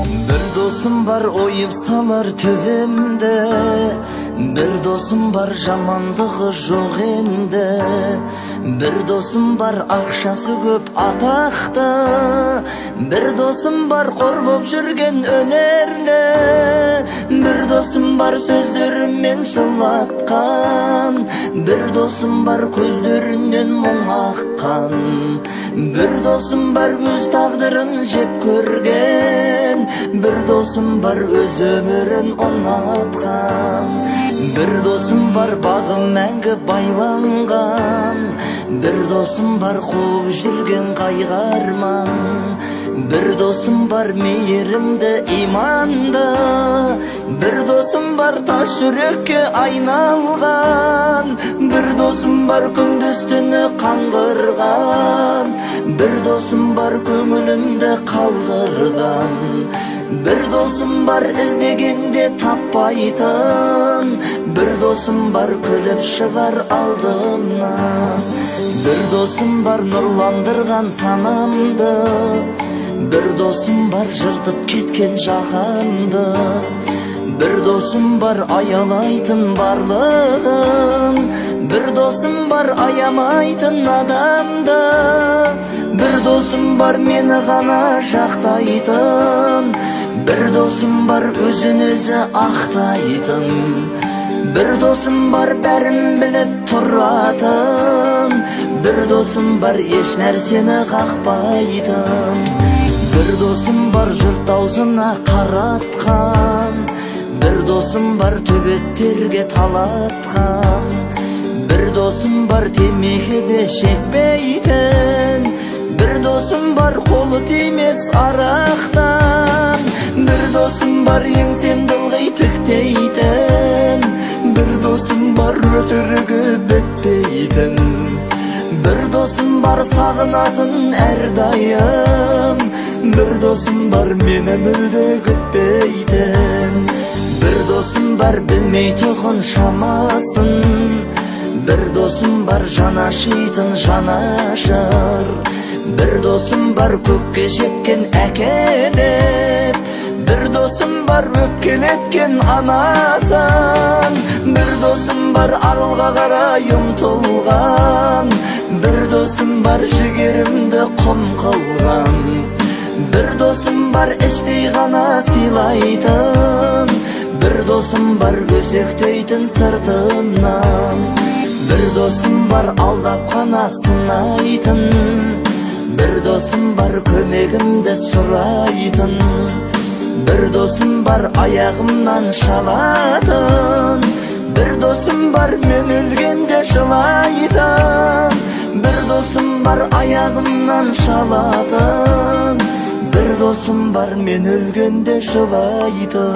Бір досым бар ойып салар төбемді, бір досым бар жамандығы жоқ енді, бір досым бар ақшасы көп атақты, бір досым бар қор боп жүрген өнерлі, бір досым бар сөздерімен жылатқан, бір досым бар көздерінен мұң аққан, бір досым бар өз тағдырын жеп көрген, бір досым бар өз өмірін ұнатқан, бір досым бар бағы мәңгі байланған, бір досым бар қуып жүрген қайғы арман, бір досым бар мейірімді иманды, бір досым бар тас жүрекке айналған, бір досым бар күндіз түні қаңғырған, бір досым бар көңілімді қалдырған, бір досым бар іздегенде таппайтын, бір досым бар күліп шығар алдымнан, бір досым бар нұрландырған санамды, бір досым бар жыртып кеткен жағамды, бір досым бар аялайтын барлығын, бір досым бар аямайтын адамды, бір досым бар мені ғана жақтайтын, бір досым бар өзін өзі ақтайтын, бір досым бар бәрін біліп тұратын, бір досым бар еш нәрсені қақпайтын, бір досым бар жұрт аузына қаратқан, бір досым бар төбеттерге талатқан, бір досым бар темекіде шекпейтін, бір досым бар қолы тимес арақтан, бір досым бар еңсемді ылғи тіктейтін, бір досым бар өтірігі бітпейтін, бір досым бар сағынатын әрдайым, бір досым бар мені мүлде күтпейтін, бір досым бар білмейтұғын шамасын, бір досым бар жан ашитын жанашыр, бір досым бар көкке жеткен әке деп, бір досым бар өпкелеткен анасын, бір досым бар алға қарай ұмтылған, бір досым бар жігерімді құм қылған, бір досым бар іштей ғана сыйлайтын, бір досым бар өсектейтін сыртымнан, бір досым бар алдап қана сынайтын, бір досым бар көмегімді сұрайтын, бір досым бар аяғымнан шалатын, бір досым бар мен өлгенде жылайтын, бір досым бар аяғымнан шалатын, бір досым бар мен өлгенде жылайтын.